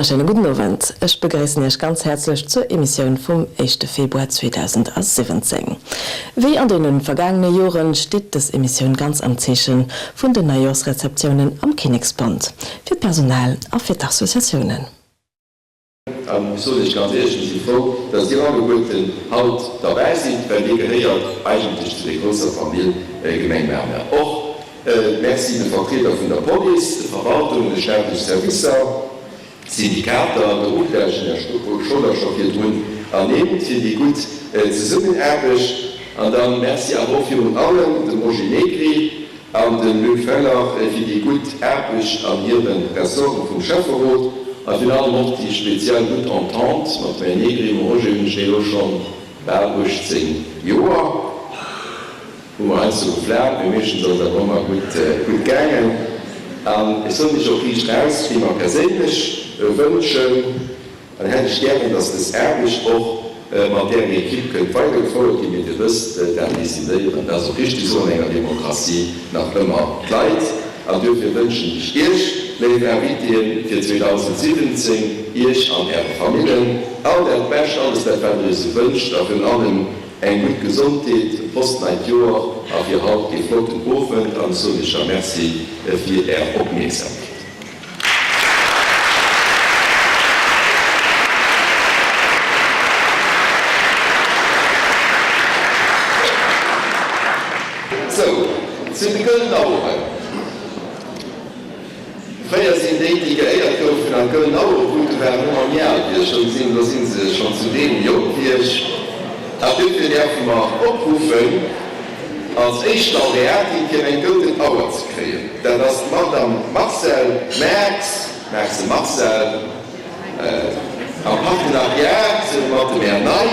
Wonnerschéine gudden Owend. Ech begréissen Iech ganz häerzlech zur Emissioun vum éischte Februar 2017. Wéi an deene vergaangene Joren steet dës Emissioun ganz am Zeeche vun den Neijoerschrezeptiounen am Kinneksbond fir d'Personal a fir d'Associatiounen. An ech soen lech ganz éierlech, mir si frou, dass Dir alleguerten haut derbäi sidd, well Dir gehéiert eigentlech zu der grousser Famill Gemeng Mamer. Och Merci de Vertrieder vun der Police, de Verwaltungen, de staatleche Servicer, Syndikater, der UGDA, ech hunn Här Scholer scho virdrun ernimmt, fir déi gutt Zesummenaarbecht. An da Merci awer och virun allem dem Roger Negri an dem Luc Feller fir déi gutt Aarbecht an hire Ressorte vum Schäfferot a virun allem och déi speziell gutt Entente mat dem Här Negri. Mam Roger hunn ech elo scho bal 18 Joer. Hu mer heiansdo geflaamt, mee meeschtens ass et awer ëmmer gutt gutt gaangen. An ech soen iech och riicht raus, wéi mer perséinlech wënschen, dann hätt ech gären, dass dës Aarbecht och mat därer Equipe kënnt weidergefouert ginn. Mee Dir wësst, dat decidéieren, dat ass och richteg esou an enger Demokratie, nach ëmmer d'Leit. An duerfir wënschen ech Iech, léif Invitéen, fir 2017, Iech an Äre Famillen all dat Bescht, alles dat, wat Der Iech esou wënscht, a virun allem, Eng gutt Gesondheet, e prost neit Joer a fir haut ee flotten Owend an ech soen iech da Merci fir är Opmierksamkeet. Sou, zu de gëllenen Aueren. Fréier sinn déi, déi geéiert goufen an d'Gëllen Auere kruten, waren ëmmer méi al wéi ech. Elo sinn, elo si se schonn zum Deel méi jonk wéi ech. An duerfir däerfe mer opruffen, als éischt Laureatin fir eng Gëlden Auer ze kréien. Dat ass d'Madame Marcelle Merx, Merxe Marcel, am Partenariat mat dem Här Ney.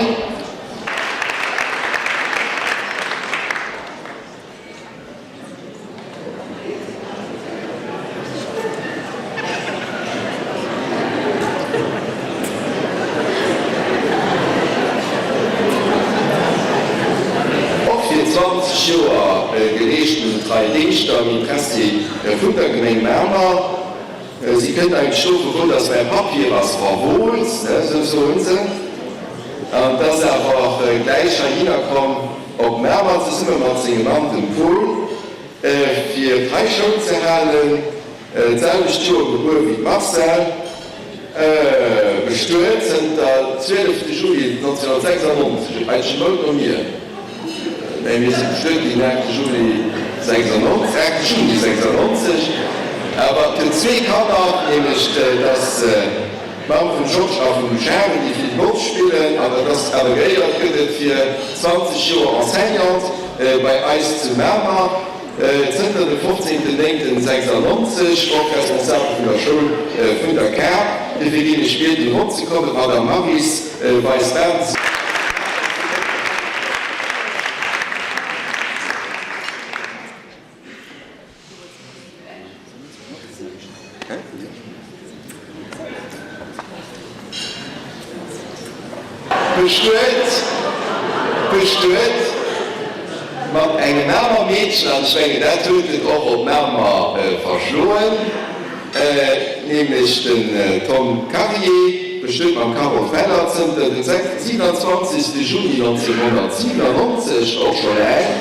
Och fir 20 Joer geleeschten trei Déngschter am Interessi vun der Gemeng Mamer. Si kënnt eigentlech do vu wou dass mäi Papp hier ass, wa Wooltz, ne, sou soen se. An 't ass awer gläich heihinner komm op Mamer zesumme mat sengem Mann, dem Paul, fir hei Schoul ze halen. D'selwecht Joer gebuer wéi d'Marcelle, bestuet zënter 12 Juli 1996, eigentlech e Mount no mir. Mä mir si bestuet ginn den 8 Juli 96, 8 Juni 96. Awer et huet zwee Kanner, nämlech dass d'Mamm vum Georges a vum Jeanne, déi vill Golf spillen, an dat ass awer geéiert gëtt et fir 20 Joer Enseignante bei eis zu Mamer, zënter dem 15. 9. 96 och Responsabel vun der Schoul vun der Kap. Dofir ginn ech bieden eropzekommen, d'Madame Maryse Weis-Bahnsen. Bestuet, bestuet mat engem Mamer Meedchen, an ech mengen dat huet et och op Mamer verschloen, nämlech den Tom Karier, bestuet mam Carole Feller zënter dem 27 Juni 1997, och scho laang.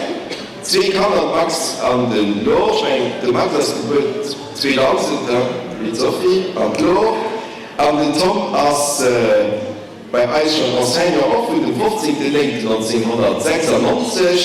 Zwee Kanner, d'Max an de Laure. Ech mengen, de Max ass gebuer 2000, wéi d'Sophie an d'Laure. An den Tom ass bei eis schonn Enseignant, och vun dem 15.09.1996.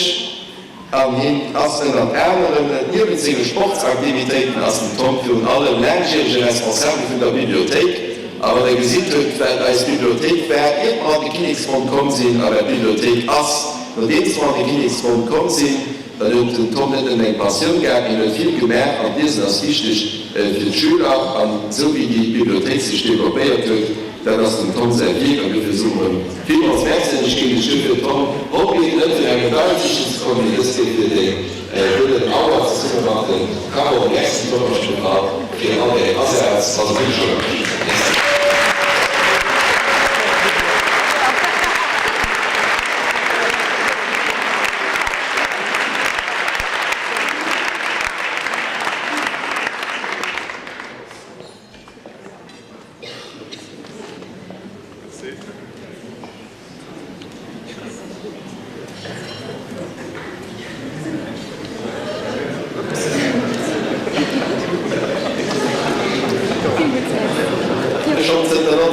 An hien ass ënnert anerem, niewent senge Sportsaktivitéiten, ass den Tom virun allem laangjärege Responsabel vun der Bibliothéik. A wann Der gesitt hutt, wat eis Bibliothéik war, iert mer an de Kinneksbond komm sinn, a wat d'Bibliothéik ass, Nodeems mer an de Kinneksbond komm sinn, dann huet den Tom net nëmmen eng Passioun gehat, mee en huet vill gemaach an d'Liesen ass wichteg fir d'Schüler an esou wéi déi Bibliothéik sech developpéiert huet, dat ass dem Tom säi Wierk an dofir soe mer em villmools Merci an ech géing dech duerfir Tom och bieden net fir eng Medail sichen ze kommen, mee dës Kéier fir deng gëllen Auer zesumme mat dem Carole. Merci Tom op jidde Fall fir all däin Asaz, ass e gudde Journalist. Merci.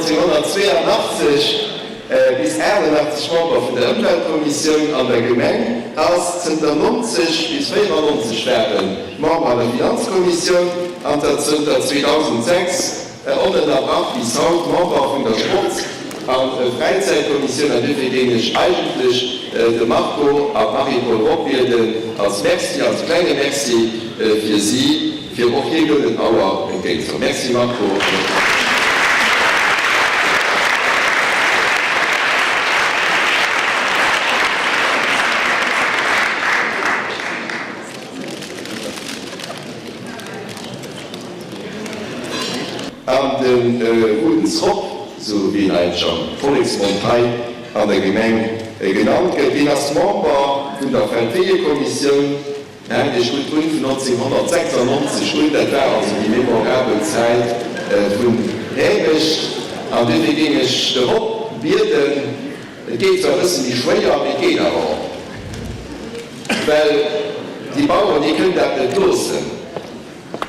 1982 bis 88 Member vun der Ëmweltkommissioun an der Gemeng ass, zënter 90 bis 94 war e Member an der Finanzkommissioun an der zënter 2006 Onënnerbrach bis haut Member vun der Sports a Fräizäitkommissioun an duerfir géing ech eigentlech de Marco a d'Marie-Paule Rock bieden, als Merci, als klenge Merci fir si, fir och hir gëllen Auer entgéint ze huelen. Merci Marco an och Marie-Paule. An de Rudens Rob, sou wéi en eigentlech am Volleksmond hei an der Gemeng genannt gëtt, deen ass Member vun der Feldweeëkommissioun, haalt Iech gutt drun, vun 1996 un, dat war also déi memorabel Zäit vun Rämecht. An duerfir géing ech de Rob bieden, et geet zwar e bësse méi schwéier, mee et geet awer och, well déi Baueren, déi kënnen dat net loossen.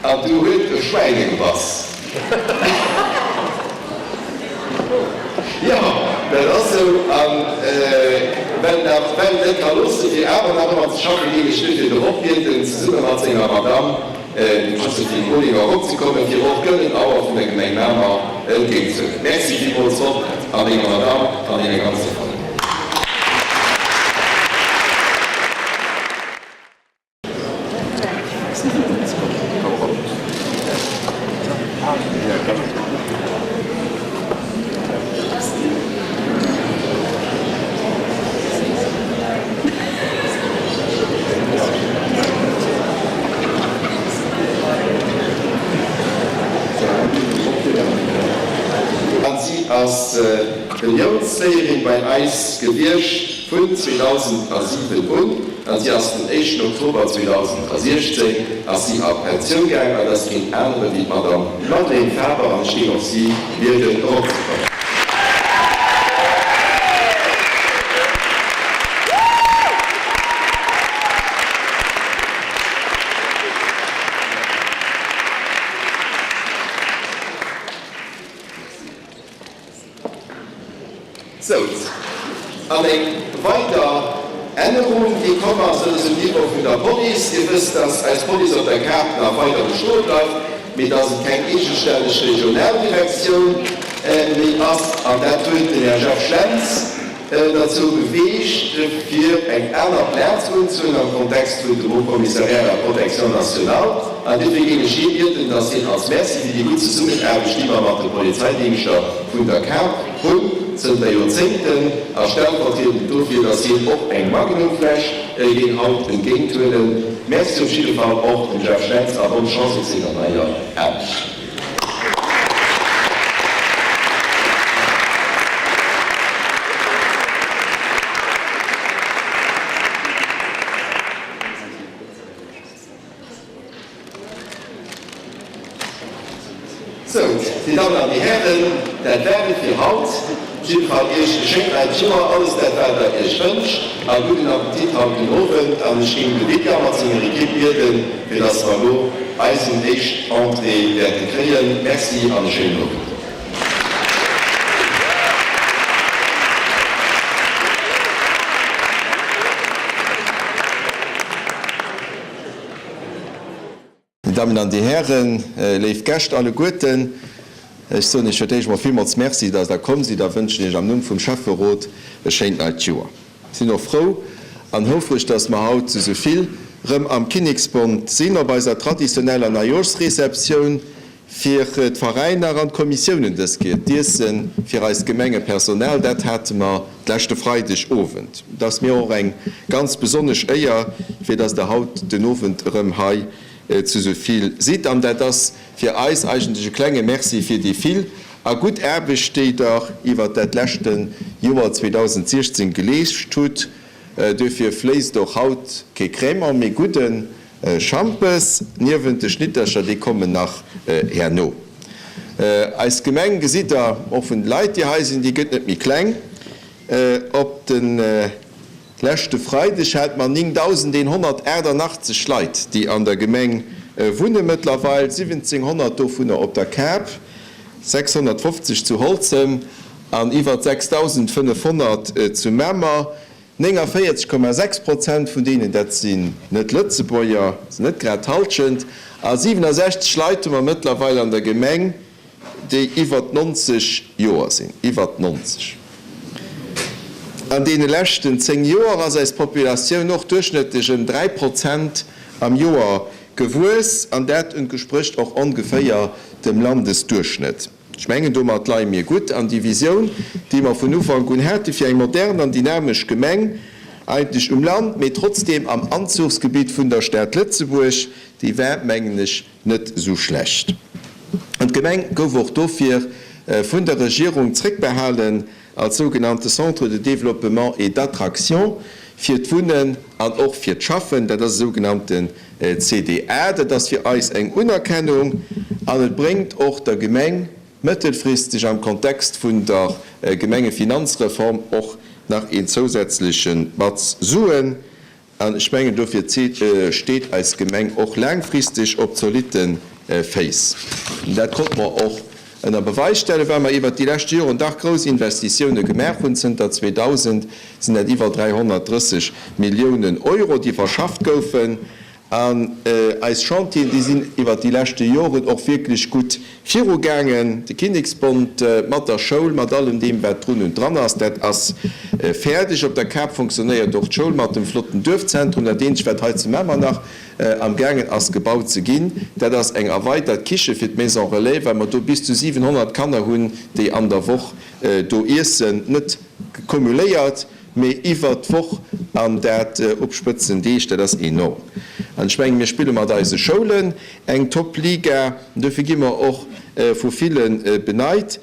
An du huet e Schwäine gebass. Jo, dat ass esou. A well en dat well net ka loossen, fir awer nach ëmmer ze schaffen, géing ech duerfir de Rob bieden, zesumme mat senger Madamm, dem Joséphine Olinger, eropzekommen, fir och d'Gëllen Auer vun der Gemeng Mamer entgéintzehuelen. Merci villmools, Rob, an denger Madamm an denger ganzer Famill. An si ass Reliounsléierin bei eis gewiescht vun 2007 un. An si ass den éischten Oktober 2016 ass si a Pensioun gaang, an et ass keen anere wéi d'Madame Madeleine Faber, an ech géing och si bieden eropzekommen. Souz. An eng weider Ännerung, déi komm ass, dat ass um Niveau vun der Police. Dir wësst, dass eis Police op der Kaart nach weider bestoe bleift, mee dass et keng eegestänneg Regionaldirektioun méi ass. An dat huet den Här Jeff Schlentz derzou beweegt, fir eng aner Plaz unzehuelen am Kontext vun dem Haut Commissariat à la protection nationale. An duerfir géing ech hie bieden, dass hien als Merci fir déi gutt Zesummenaarbecht, déi mer mat de Polizeidéngschter vun der Kap hunn zënter Joerzéngten, a stellvertriedend dofir, dass hien och eng Magnumfläsch géing haut entgéinthuelen. Merci op jidde Fall och dem Jeff Schlentz a bonne Chance op senger neier Aarbecht. Sou, Dir Dammen an Dir Hären, dat war et fir haut. Op jidde Fall Iech e schéint neit Joer, alles dat wat Der Iech wënscht a gudden Appetit haut den Owend. An ech géing de William mat senger Equipe bieden, fir dass mer elo eisen éischt Entrée wäerte kréien. Merci an e schéinen Owend. Dir Dammen an Dir Hären, léif Gäscht alleguerten, ech soen Iech fir d'éischt emol villmools Merci, dass Der komm sidd a wënschen Iech am Numm vum Schäfferot e schéint neit Joer. Sinn och frou an houfreg, dass mer haut zu sou vill rëm am Kinneksbond sinn op eiser traditioneller Neijooschreceptioun fir d'Veräiner an d'Kommissiounen dës Kéier. D'Iesse fir eist Gemengepersonal, dat hate mer d'leschte Freideg Owend. Et ass mir och eng ganz besonnesch Éier, fir dass Der haut den Owend erëm hei zu sou vill sidd. An dat ass fir eis eigentlech e klenge Merci fir déi vill a gutt Aarbecht, déi Der iwwert dat leschte Joer 2016 geleescht hutt. Duerfir fléisst och haut kee Crémant, mee gudde Schampes niewent de Schnittercher, déi kommen nach herno. Eis Gemeng, gesitt Der och vun de Leit, déi hei sinn, déi gëtt net méi kleng. Op de leschte Freideg hate mer 9.188 Leit, déi an der Gemeng wunnen, mëttlerweil 1.700 dovunner op der Kap. 650 zu Holzem an iwwer 6.500 zu Mamer. 49,6 Prozent vun deenen, dat sinn net Lëtzebuerger, sinn net grad d'Hallschent, a 67 Leit hu mer mëttlerweil an der Gemeng, déi iwwert 90 Joer sinn. Iwwert 90! An deene leschten 10 Joer ass eis Populatioun och duerchschnëttlech ëm 3 Prozent am Joer gewuess, an dat entgesprécht och ongeféier dem Landesduerchschnëtt. Ech mengen, domat leie mir gutt. An déi Visioun, déi mer vun Ufank un hate fir eng modern an dynamesch Gemeng, eigentlech um Land, mee trotzdeem am Anzuchsgebitt vun der Stad Lëtzebuerg, déi war, mengen ech, net esou schlecht. An d'Gemeng gouf och dofir vun der Regierung zréckbehalen als sougenannte Centre de développement et d'attraction fir d'Wunnen an och fir d'Schaffen. Dat ass e sougenannte CDA. Dat ass fir eis eng Unerkennung an et bréngt och der Gemeng mëttelfristeg am Kontext vun der Gemengefinanzreform och nach een zousätzleche Batz Suen. An ech mengen, dofir steet eis Gemeng och laangfristeg op zolitte Féiss. Dat konnte mer och ënner Beweis stellen, well mer iwwert déi leschte Joren dach grouss Investitioune gemaach hunn. Zënter 2000 sinn dat iwwer 330 Milliounen Euro, déi verschafft goufen. An eis Chantieren, déi sinn iwwert déi leschte Joren och wierklech gutt virugaangen. De Kinneksbond mat der Schoul, mat allem deem, wat drun und dran ass, dat ass fäerdeg. Op der Kap fonctionnéiert och d'Schoul mat dem flotten Duerfzentrum. Dat eenzegt, wat hei zu Mamer nach amgaangen ass gebaut ze ginn, dat ass eng erweitert Kiche fir d'Maison Relais, well mer do bis zu 700 Kanner hunn, déi an der Woch do iessen. Net cumuléiert, mee iwwert d'Woch, an dat op spëtzen Deeg, dat ass enorm. An ech mengen, mir spille mat eise Schoulen eng Top-Liga, dofir gi mer och vu ville beneit.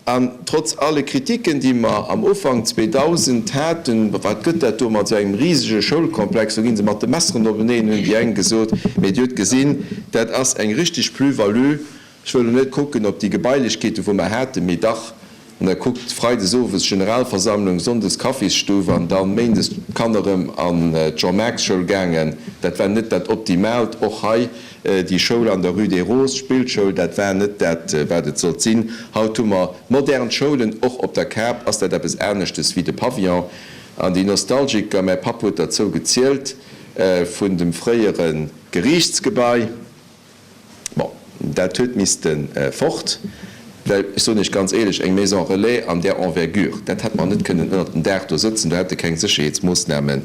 An trotz alle Kritiken, déi mer am Ufank 2000 haten, wat gëtt dat do mat esou engem risege Schoulkomplex, do gi se mat de Messeren openeen, hunn déi eng gesot, mee Dir hutt gesinn, dat ass eng richteg Plus-value. Ech wëll elo net kucken op déi Gebailechkeeten, wou mer haten, mee dach, an da kuckt, freides owes Generalversammlung, sonndes Kaffisstuff an dann méindes d'Kanner erëm an d'Jean-Marx-Schoul gaangen. Dat war net dat Optimaalt. Och hei déi Schoul an der Rue des Roses, d'Spillschoul, dat war net dat, wat et sollt sinn. Haut hu mer modern Schoulen, och op der Kap ass dat eppes aneschtes wéi de Pavillon. An déi Nostalgiker, mäi Papp huet derzou gezielt, vun dem fréiere Geriichtsgebai, Bon, dat huet misste fort, well, ech soen Iech ganz éierlech, eng Maison relais an där Envergure, dat hätt mer net kënnen ënnert dem Daach do sëtzen, do hätte keng Sécherheetsmoossname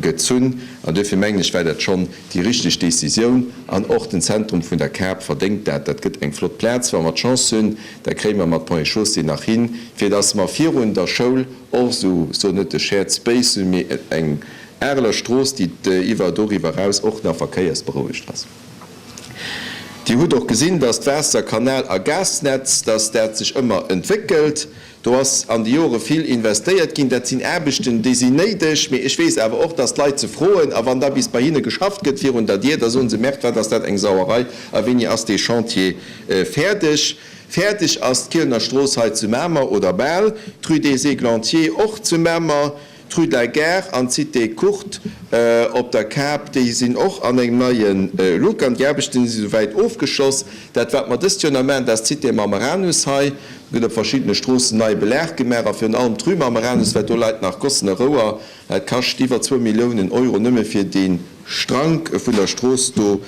gezunn. An duerfir mengen ech, war dat schonn déi richteg Décisioun. An och den Zentrum vun der Kap verdéngt dat. Dat gëtt eng flott Plaz. Wa mer d'Chance hunn, da kréie mer mat Ponts et Chaussées nach hin, fir datt mer virun der Schoul och esou, ech soen net e Shared Space hunn, mee eng Areler Strooss, déi iwwer doriwwer eraus och nach verkéiersberouegt ass. Dir hutt och gesinn, dass d'Waasser-, Kanal a Gasnetz, dass dat sech ëmmer entwéckelt. Do ass an de Jore vill investéiert ginn. Dat sinn Aarbechten, déi sinn néideg. Mee ech weess awer och, dass d'Leit se froen. A wann da bis bei hinne geschafft gëtt virun der Dier, da soen se, Merde, wat ass dat eng Sauerei a wéini ass dee Chantier fäerdeg? Fäerdeg ass d'Kielener Strooss hei zu Mamer, oder bal, d'Rue des Églantiers och zu Mamer. D'Rue de la Gare an d'Cité Courte op der Kap, déi sinn och an engem neie Look an déi Aarbechten si souwäit ofgeschloss. Dat wat mer dëst Joer nach maachen, dat ass d'Cité Mameranus hei. Do gëtt op verschiddene Stroossen nei Belag gemaach a virun allem d'Rue Mameranus, well do leit nach Gossen a Rouer. Dat kascht iwwer zwou Milliounen Euro nëmme fir dee Strank vun der Strooss do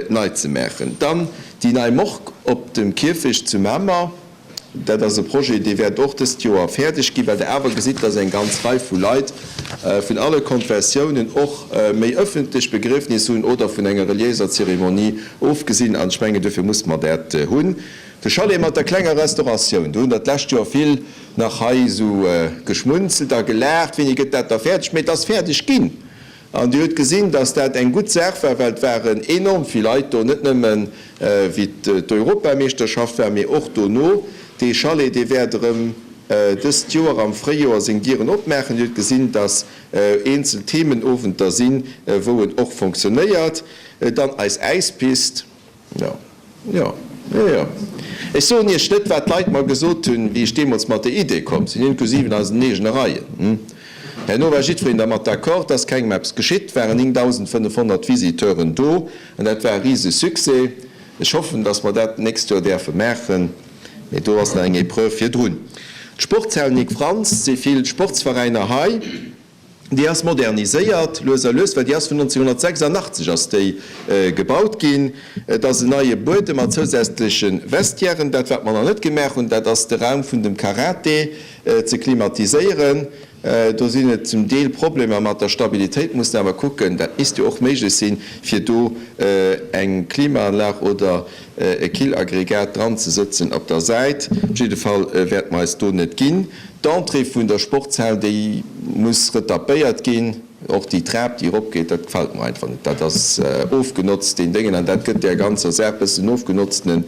nei ze maachen. Dann déi nei Morgue op dem Kierfecht zu Mamer. Dat ass e Projet, dee wäert och dëst Joer fäerdeg ginn, well Der awer gesitt, dass eng ganz Rei vu Leit vun alle Konfessiounen och méi ëffentlech Begriefnis hunn oder vun enger reliéiser Zeremonie ofgesinn. An ech mengen, dofir muss mer dat hunn. De Chalet mat der klenger Restauratioun, do hunn der d'lescht Joer vill nach hei esou geschmunzelt a gelaacht, Wéini gëtt dat da fäerdeg? Mee et ass fäerdeg ginn. An Dir hutt gesinn, dass dat eng gutt Saach war, well et waren enorm vill Leit do, net nëmmen wéi d'Europameeschterschaft war, mee och dono. Dee Chalet, dee wäert erëm dëst Joer am Fréijoer seng Dieren opmaachen. Dir hutt gesinn, dass eenzel Themenowenter sinn, wou en och fonctionnéiert. Dann eis Äispist. Jo, jo, jo, jo. Ech soen Iech net, wat d'Leit mer gesot hunn, wéi ech deemools mat der Idee komm sinn, inklusiven eisen eegene Reien. Herno war jiddwereen dermat d'accord, et ass kengem eppes geschitt, et waren 9.500 Visiteuren do an dat war e rise Succès. Ech hoffen, dass mer dat d'nächst Joer däerfe maachen. Mee do ass nach eng Épreuve virdrun. D'Sportshal Nic Frantz, si vill Sportsveräiner hei. Déi ass moderniséiert, lues a lues, well déi ass vun 1986 ass déi gebaut ginn. Et ass en neie Buedem mat zousätzleche Vestiairen. Dat wat mer nach net gemaach hunn, dat ass de Raum vun dem Karate ze klimatiséieren. Do sinn et zum Deel Problemer mat der Stabilitéit, mussen awer kucken, dat misst jo och méiglech sinn, fir do eng Klimaanlag oder e Killaggregat dran ze sëtzen op der Säit. Op jidde Fall wäerte mer eis do net ginn. D'Entrée vun der Sportshal, déi muss retapéiert ginn. Och déi Trap, déi eropgeet, dat gefält mer einfach net. Dat ass ofgenotzt, deen Déngen, an dat gëtt där ganzer Saach bëssen ofgenotztenen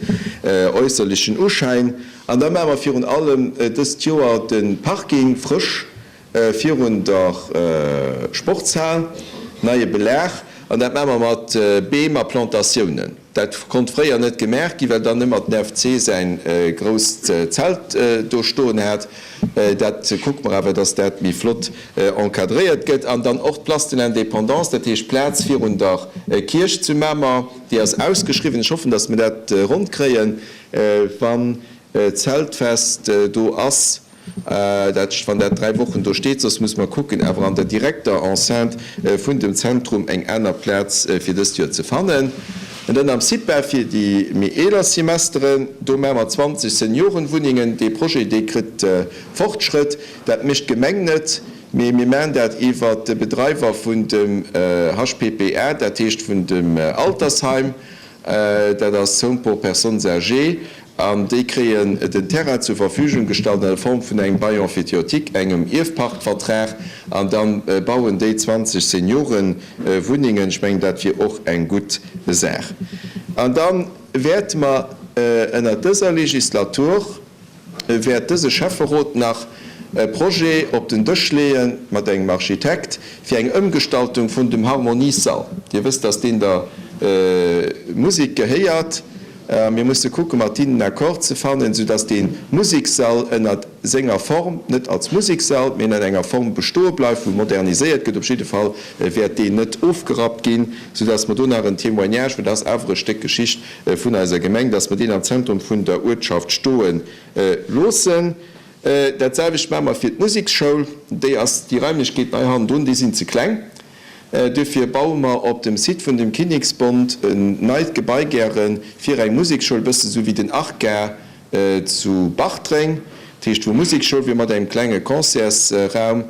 äusserlechen Uschäin. An da maache mer virun allem dëst Joer de Parking frësch virun der Sportshal, neie Belag, an dat maache mer mat Beem a Plantatiounen. Dat konnt fréier net gemaach ginn, well dann ëmmer den FC säin grousst Zelt do stoen hat. Dat kucke mer awer, dass dat méi flott encadréiert gëtt. An dann och d'Place de l'Indépendance, dat heescht d'Plaz virun der Kierch zu Mamer, déi ass ausgeschriwwen. Ech hoffen, dass mer dat ronn kréien, wann d'Zeltfest do ass. Dat, wann dat 3 Wochen do steet, soss muss mer kucken, awer an der direkter Enceinte vun dem Zentrum eng aner Plaz fir dëst Joer ze fannen. An dann am CIPA fir déi méi eeler Semesteren, do maache mer 20 Seniorenwunnengen. Dee Projet, dee kritt Fortschrëtt. Dat mécht d'Gemeng net, mee mir maachen dat iwwert de Bedreiwer vun dem HPPA, dat heescht vun dem Altersheim. Dat ass d'Home pour personnes âgées. An déi kréien den Terrain zur Verfügung gestallt an der Form vun engem Bail emphytéotique, engem Ierfpachtvertrag, an da bauen déi 20 Seniorenwunnengen. Ech mengen, dat wier och eng gutt Saach. An da wäerte mer ënnert dëser Legislatur, wäert dëse Schäfferot nach e Projet op den Dësch leeë mat engem Architekt fir eng Ëmgestaltung vun dem Harmoniessall. Dir wësst, dass deen der Musek gehéiert. A mir musse kucke mat hinnen en Accord ze fannen, soudass dee Musekssall ënnert senger Form, net als Musekssall, mee ënnert enger Form bestoe bleift, wou moderniséiert gëtt. Op jidde Fall wäert deen net ofgerappt ginn, soudass mer do nach en Témoignage, well dat ass awer e Stéck Geschicht vun eiser Gemeng, dass mer deen am Zentrum vun der Uertschaft stoe loossen. Dat selwecht maache mer fir d'Museksschoul. Déi ass, déi Raimlechkeeten hei hannendrun, déi sinn ze kleng. Duerfir baue mer op dem Site vun dem Kinneksbond en neit Gebai gäre fir eng Musekschoul, bëssen esou wéi den ARCA zu Bartreng, dat heescht wou Musekschoul wier mat engem klenge Concertsraum,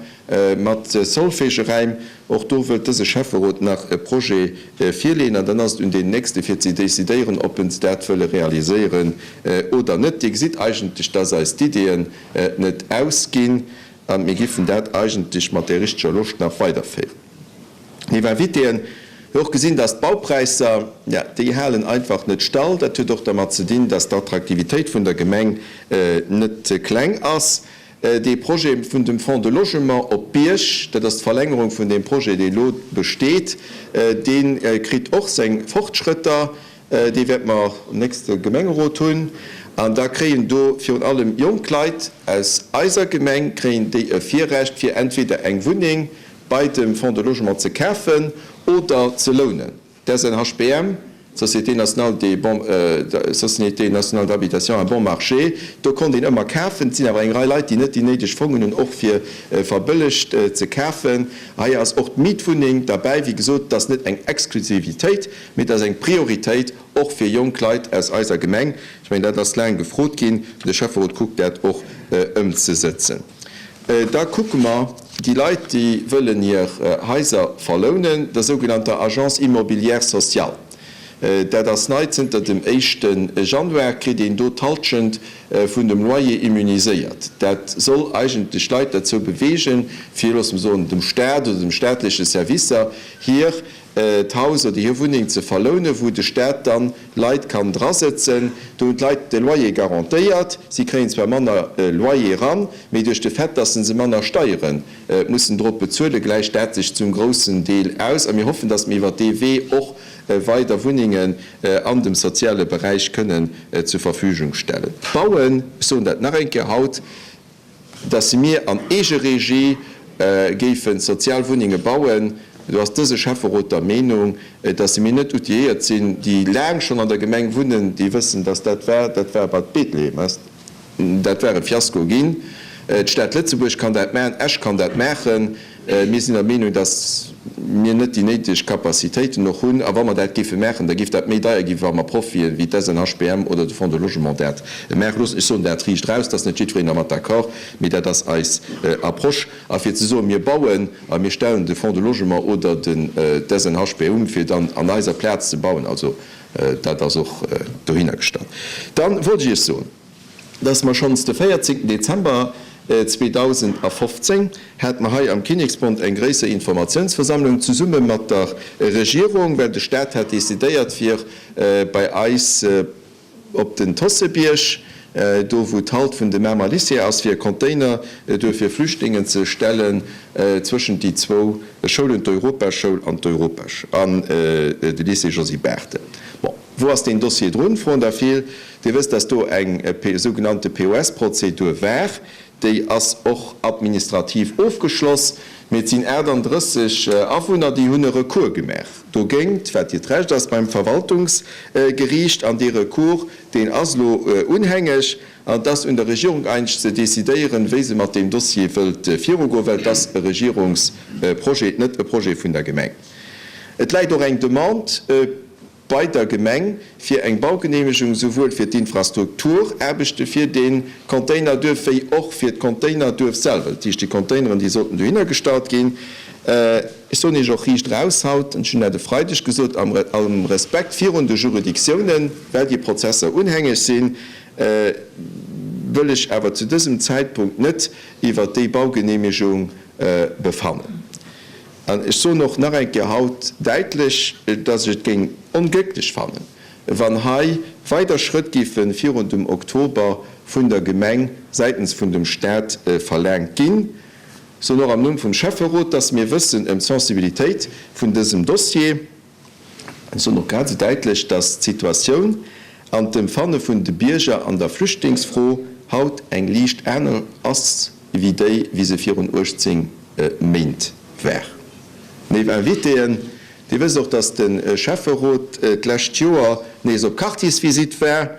mat Solfègeräim. Och do wëllt dëse Schäfferot nach e Projet virleeën an dann ass et un deenen Nächste fir ze décidéieren, ob se dat wëlle realiséieren oder net. Dir gesitt eigentlech, dass eis d'Iddeen net ausginn. A mir giffen dat eigentlech mat där richteger Loscht nach weiderféieren. Léif Invitéen, hu och gesinn, dass d'Baupräisser, jo, déi halen einfach net stall. Dat huet och dermat ze dinn, dass d'Attraktivitéit vun der Gemeng net kleng ass. Dee Projet vun dem Fonds de Logement op Bierg, dat ass d'Verlängerung vun deem Projet, dee elo besteet, dee kritt och seng Fortschrëtter. Dee wäerte mer am nächste Gemengerot hunn. An da kréien do virun allem jonk Leit aus eiser Gemeng, kréien déi e Virrecht, fir entweder eng Wunneng bei dem Fonds de Logement ze kafen oder ze lounen. D'SNHBM, d'Société nationale des bons, Société nationale d'habitation à bon marché, do konnt een ëmmer kafen. Et sinn awer eng Rei Leit, déi net déi néideg Fongen hunn, och fir verbëllegt ze kafen. Hei ass och d'Mietwunneng derbäi. Wéi gesot, et ass net eng Exklusivitéit. Mee et ass eng Prioritéit och fir jonk Leit aus eiser Gemeng. Ech mengen, dat ass laang gefrot ginn. De Schäfferot kuckt dat och ëmzesëtzen. Da kucke mer déi Leit, déi wëllen hir Haiser verlounen, der sougenannter Agence immobilière sociale. Dat ass nei, zënter dem éischte Januar kritt een do d'Halschent vun dem Loyer immuniséiert. Dat soll eigentlech d'Leit derzou beweegen, fir, loosse mer soen, dem Staat oder dem staatleche Servicer hir d'Haus oder hir Wunneng ze verlounen, wou de Staat dann Leit kann drasëtzen. Do hunn d'Leit de Loyer garantéiert. Si kréien zwar manner Loyer eran, mee duerch de Fait, dass se manner Steiere mussen drop bezuelen, gläicht dat sech zum groussen Deel aus. A mir hoffen, dass mir iwwert dee Wee och weider Wunnengen an dem soziale Beräich kënnen zur Verfügung stellen. Bauen, ech soen dat nach eng Kéier haut, dass mir an Eegeregie géife sozial Wunnenge bauen, do ass dëse Schäfferot der Meenung, dass mir net outilléiert sinn. Déi laang schonn an der Gemeng wunnen, déi wëssen, dass dat war, dat war bei d'Bethlehem. Dat war e Fiasko ginn. D'Stad Lëtzebuerg kann dat maachen, Esch kann dat maachen. Mir sinn der Meenung, datt mir net déi néideg Capacitéiten och hunn. A wa mer dat géife maachen, da géif dat méi deier ginn, wa mer Profien wéi d'SNHBM oder de Fonds de Logement dat maache loossen. Ech soen dat riicht eraus, et ass net jiddwereen dermat d'accord, mee dat ass eis Approche. A fir ze soen, mir bauen a mir stellen de Fonds de Logement oder d'SNHBM fir dann an eiser Plaz ze bauen, also dat ass och dohinner gestallt. Dann wollt ech Iech soen, dass mer schonns de 14 Dezember 2015 hate mer hei am Kinneksbond eng gréisser Informatiounsversammlung zesumme mat der Regierung, well de Stat hat decidéiert fir bei eis op den Tossebierg, do wou d'Halt vun dem Mamer Lycée ass, fir e Container duer fir Flüchtlingen ze stellen zwëschent déi zwou Schoulen, d'Europaschoul an d'Europasch an de Lycée Josy Barthel. Bon, wou ass deen Dossier drun, froen der vill. Dir wësst, dass do eng sougenannte POS-Prozedur war. Déi ass och administrativ ofgeschloss. Mee et sinn 38 Awunner, déi hunn e Recours gemaach dogéint, wat hiert Recht ass, beim Verwaltungsgeriicht. An dee Recours, deen ass elo unhängeg. An et ass un der Regierung eigentlech ze decidéieren, wéi se mat deem Dossier wëllt virugoen, well et ass e Regierungsprojet, net e Projet vun der Gemeng. Et läit och eng Demande bei der Gemeng fir eng Baugeneemegung souwuel fir d'Infrastrukturaarbechte fir dee Containerduerf wéi och fir d'Containerduerf selwer, dat heescht déi Containeren, déi sollten dohinner gestallt ginn. Ech soen Iech och riicht eraus haut, an ech hunn dat e Freideg gesot, am allem Respekt virun de Juridictiounen, well déi Prozesser unhängeg sinn, wëll ech awer zu dësem Zäitpunkt net iwwert déi Baugeneemegung befannen. An ech soen och nach eng Kéier haut däitlech, dass ech et géing onglécklech fannen, wann hei weider Schrëtt géife virun dem Oktober vun der Gemeng säitens vun dem Stat verlaangt ginn. Ech soen och am Numm vum Schäfferot, dass mir wëssen ëm d'Sensibilitéit vun dësem Dossier. Ech soen och grad esou däitlech, dass d'Situatioun an d'Empfanne vun de Bierger an der Flüchtlingsfro haut eng liicht aner ass wéi déi, wéi se virun 18 Méint war. Léif Invitéen, Dir wësst och, dass de Schäfferot d'lescht Joer nees op Quartiersvisite war.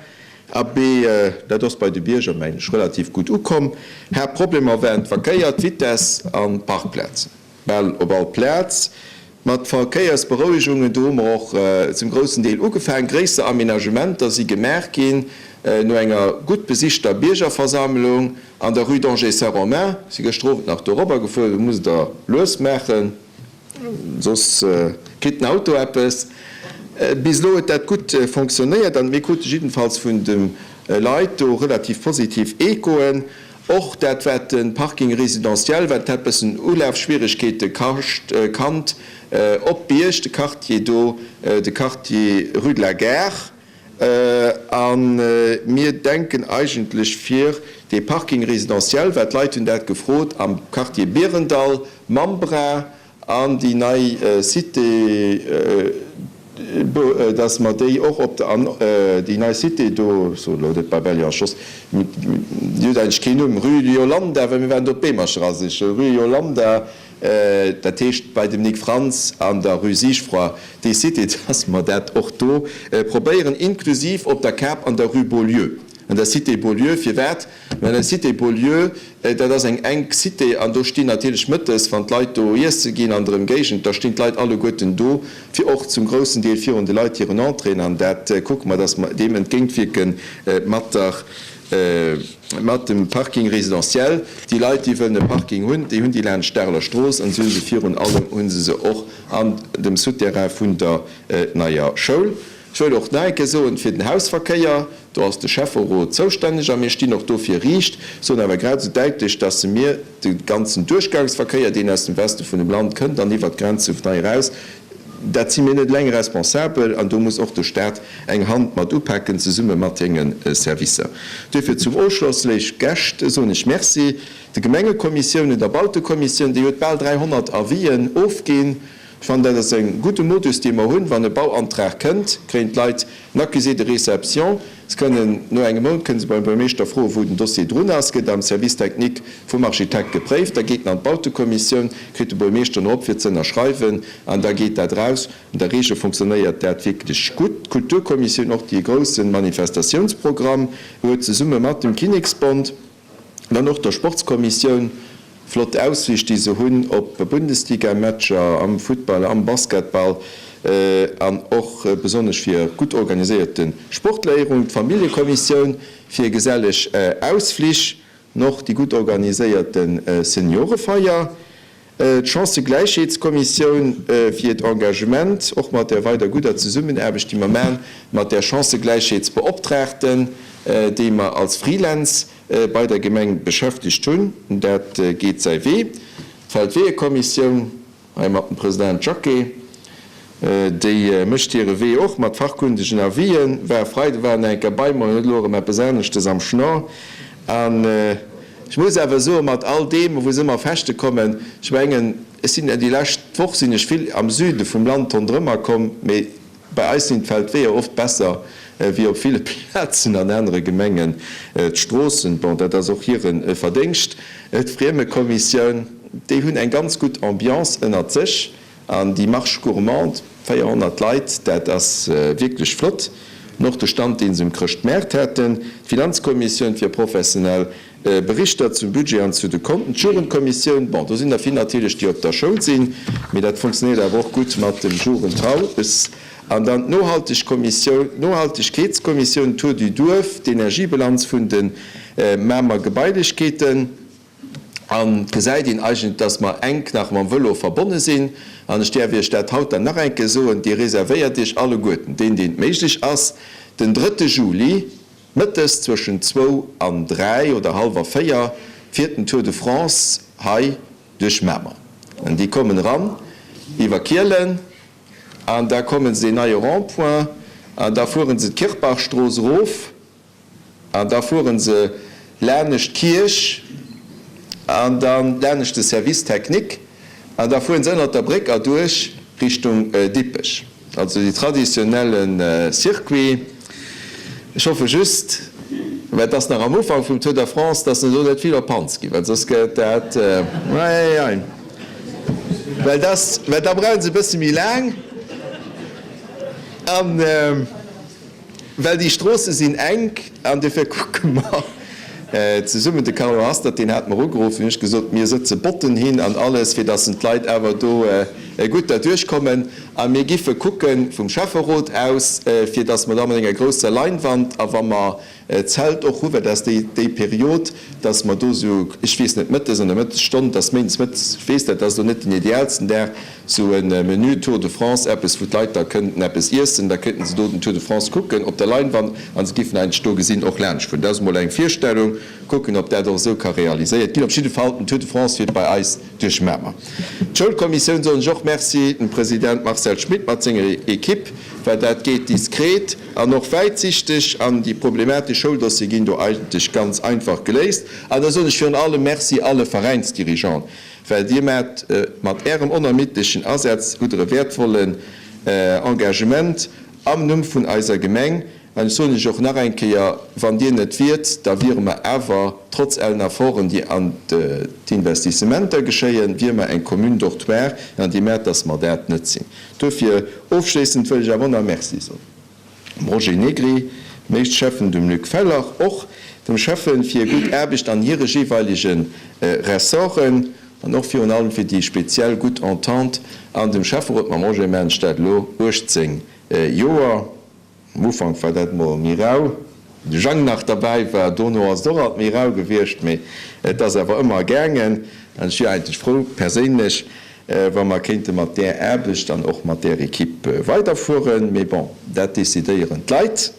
Abee, dat ass bei de Bierger, mengen ech, relativ gutt ukomm. Haaptproblemer waren d'Verkéier, d'Vitess an d'Parkplazen. Bal op all Plaz. Mat Verkéiersberouegungen, do hu mer och zum groussen Deel ugefaangen. Gréisser Aménagementer si gemaach ginn no enger gutt besichter Biergerversammlung an der Rue d'Angers-Saint-Romain. Si gëschter Owend nach dorobber gefuer, do musst Der lues maachen. Soss kritt den Auto eppes. Bis elo huet dat gutt fonctionnéiert an mir krute jiddenfalls vun de Leit do relativ positiv Echoen. Och dat wat de Parking résidentiel, wat hat bëssen Ulafschwieregkeete kascht, kannt op Bierg, de Quartier do, de Quartier Rue de la Gare. A mir denken eigentlech fir dee Parking résidentiel, well d'Leit hunn dat gefrot am Quartier Bierendall, Mambra an déi nei Cité, dass mer déi och op der, an déi nei Cité do, ech soen elo net Babelli an Schoss, déi huet eigentlech keen Numm, Rue Yolanda, well mir waren do d'Beemercher asichen, Rue Yolanda, dat heescht bei dem Nic Frantz an der Rue Sigefroid, déi Cité, dass mer dat och do probéieren, inklusiv op der Kap an der Rue Beaulieu, an der Cité Beaulieu. Firwat? Mä an der Cité Beaulieu, dat ass eng enk Cité an do stinn natierlech mëttes, wann d'Leit do iesse ginn an der Emgéigend, da stinn d'Leit alleguerten do, fir och zum groussen Deel virun de Leit hiren Entréeën. An dat kucke mer, dass mer deem entgéintwierke mat der, mat dem Parking résidentiel. Déi Leit, déi wëllen e Parking hunn, déi hunn déi laanscht d'Areler Strooss an se hu se virun allem hu se se och an dem Souterrain vun der neier Schoul. Ech wëll och nach eng Kéier soen, fir den Hausverkéier, do ass de Schäfferot zoustänneg a mir stinn och dofir riicht, soen awer grad esou däitlech, dass mir de ganzen Duerchgangsverkéier, deen aus dem Weste vun dem Land kënnt an iwwert d'Grenze vun hei eraus, dat si mir net eleng responsabel an do muss och de Stat eng Hand mat upaken, zesumme mat senge Servicer. Duerfir zum Ofschloss, léif Gäscht, soen ech Merci de Gemengekommissiounen, der Bautekommissioun, déi huet bal 300 Avisen ofginn. Ech fannen, dat ass e gudde Modus, dee mer hunn. Wann e Bauantrag kënnt, kréien d'Leit en Accusé de réception. Se kënnen, no engem Mount kënne se beim Buergermeeschter froen, wou den Dossier drun ass. Gëtt am Service technique vum Architekt gepréift. Da geet en an d'Bautekommissioun, kritt de Buergermeeschter en erop fir ze ënnerschreiwen an da geet dat eraus. An der Reegel fonctionnéiert dat wierklech gutt. D'Kulturkommissioun och, déi e grousse Manifestatiounsprogramm huet, zesumme mat dem Kinneksbond. Dann och der Sportskommissioun, flott Ausflich déi se hunn op Bundesliga-Matcher am Futtball, am Basketball an och besonnesch fir gutt organiséierte Sportléierung. D'Familljekommissioun fir geselleg Ausflich an och déi gutt organiséierte Seniorefeier. D'Chancëgläichheetskommissioun fir hiert Engagement, och mat där weider gudder Zesummenaarbecht, déi mer man mat där Chancëgläichheetsbeoptraagten, déi mer als Freelance bei der Gemeng beschäftegt hunn. Dat geet säi Wee. D'Feldweeëkommissioun, hei mat dem President Jacqué, Déi mécht hire Wee och mat fachkundegen Avisen. War e Freide war en enker bei mer, huet elo erëm eppes aneschtes am Schnorr. An ech muss awer soen, mat all deem, wou se ëmmer fechte kommen, ech mengen, ech sinn déi lescht Woch sinn ech vill am Süde vum Land ronderëmmer komm, mee bei eis sinn d'Feldweeër oft besser wéi op ville Plazen an anere Gemengen d'Stroossen. Bon, dat ass och hire Verdéngscht. D'Friemekommissioun, déi hunn eng ganz gutt Ambiance ënnert sech. An déi Marche gourmande, 400 Leit, dat ass wierklech flott. An och de Stand, dee se um Chrëschtmaart haten. D'Finanzkommissioun fir professionell Berichter zum Budget an zu de Konten. D'Jugendkommissioun, bon, do sinn der vill natierlech, déi op der Schoul sinn, mee dat funktionéiert awer och gutt mat dem Jugendhaus. An dann d'Nohaltegkommissioun, d'Nohaltegkeetskommissioun, Tour du Duerf, d'Energiebilanz vun de Mamer Gebailechkeeten. An et gesäit een eigentlech, dass mer enk nach mam Vëlo verbonne sinn. An ech däerf Iech dat haut dann nach eng Kéier soen, Dir reservéiert Iech alleguerten, deen, deen et méiglech ass, den drëtte Juli mëttes zwëschen zwou an dräi oder hallwer véier fiert den Tour de France hei duerch Mamer. An déi kommen eran iwwer Kielen an da kommen se deen neie Rond-point an da fuere se d'Kirchbachstrooss erof. An da fueren se laanescht d'Kierch an da laanescht de Service technique an da fueren se ënnert der Bréck erduerch Richtung Dippech. Also dee traditionelle Circuit. Ech hoffe just, well et ass nach am Ufank vum Tour de France, dass se do net vill op Panz ginn, well soss gëtt dat, eieiei, well dass, well da brauche se e bësse méi laang an. Well déi Stroosse sinn enk an dofir kucke mer zesummen. De Carlo Hastert, deen hat mer ugeruff, hunn ech gesot, mir sëtze Botten hin an alles, fir datt d'Leit awer do gutt derduerch kommen. A mir giffe kucke vum Schäfferot aus, fir datt mer da mat enger grousser Leinwand a wa mer Zelt och hu, well dat ass déi, déi Period, dass mer do esou, ech weess net, mëttes an der Mëttesstonn, dass méindes mëttes, ech weess dat ass elo net den idealsten Dag, esou e Menü Tour de France, eppes wou d'Leit da kënnten eppes iessen, da kéinten se do den Tour de France kucken op der Leinwand a se giffen eigentlech do gesinn och laanscht fueren. Dat ass emol eng Virstellung, kucken ob dat och esou ka realiséiert ginn. Op jidde Fall, den Tour de France fiert bei eis duerch Mamer. D'Schoulkommissioun soen ech och Merci, dem President Marcel Schmit mat senger Equipe, well dat geet diskret an och wäitsichteg an déi problematesch Schouldossiere ginn do eigentlech ganz einfach geléist. An da soen ech virun allem Merci alle Veräinsdirigeanten, well Dir maacht mat Ärem onermiddlechen Asaz hutt Der e wäertvollen Engagement am Numm vun eiser Gemeng. An ech soen lech och nach eng Kéier, Wann Dir net wiert, da wiere mer awer, trotz allen Efforten, déi an d'Investissementer geschéien, wiere mer eng Commune dortoir. An Dir merkt, dass mer dat net sinn. Duerfir ofschléissend wëll ech awer och nach Merci soen dem Roger Negri, dem éischte Schäffen, dem Luc Feller, och dem Schäffen, fir hir gutt Aarbecht an hire jeeweilege Ressorten an och virun allem fir déi speziell gutt Entente an dem Schäfferot. Mam Roger maachen ech dat elo 18 Joer. Am Ufank war dat mol méi rau, wou de Jang nach derbäi war. Dono ass et och alt méi rau gewiescht, mee et ass awer ëmmer gaangen. An ech wier eigentlech frou, perséinlech, wa mer kéinte mat där Aarbecht an och mat där Equipe weiderfueren. Mee bon, dat decidéieren d'Leit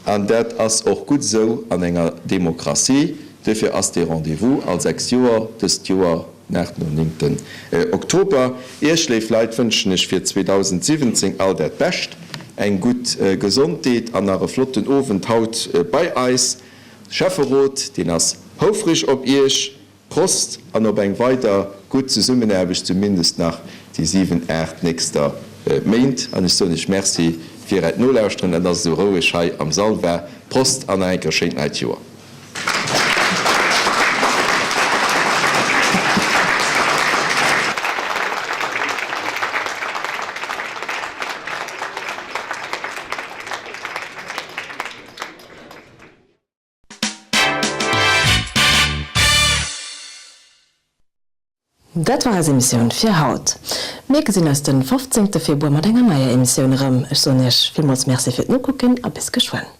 an dat ass och gutt esou an enger Demokratie. Duerfir ass dee Rendez-vous all 6 Joer, dëst Joer den 8. an 9. Oktober. Iech, léif Leit, wënschen ech fir 2017 all dat Bescht, eng gutt Gesondheet an nach e flotten Owend haut bei eis. De Schäfferot, deen ass houfreg op Iech. Prost an op eng weider gutt Zesummenaarbecht, zumindest nach. déi 7, 8 nächster Méint. An ech soen Iech Merci fir Äert Nolauschteren an dass et esou roueg hei am Sall war. Prost an nach eng Kéier schéint neit Joer. Dat war eis Emissioun fir haut. Mir gesinn eis den 15 Februar mat enger neier Emissioun erëm. Ech soen iech villmools Merci fir d'Nokucken a bis geschwënn.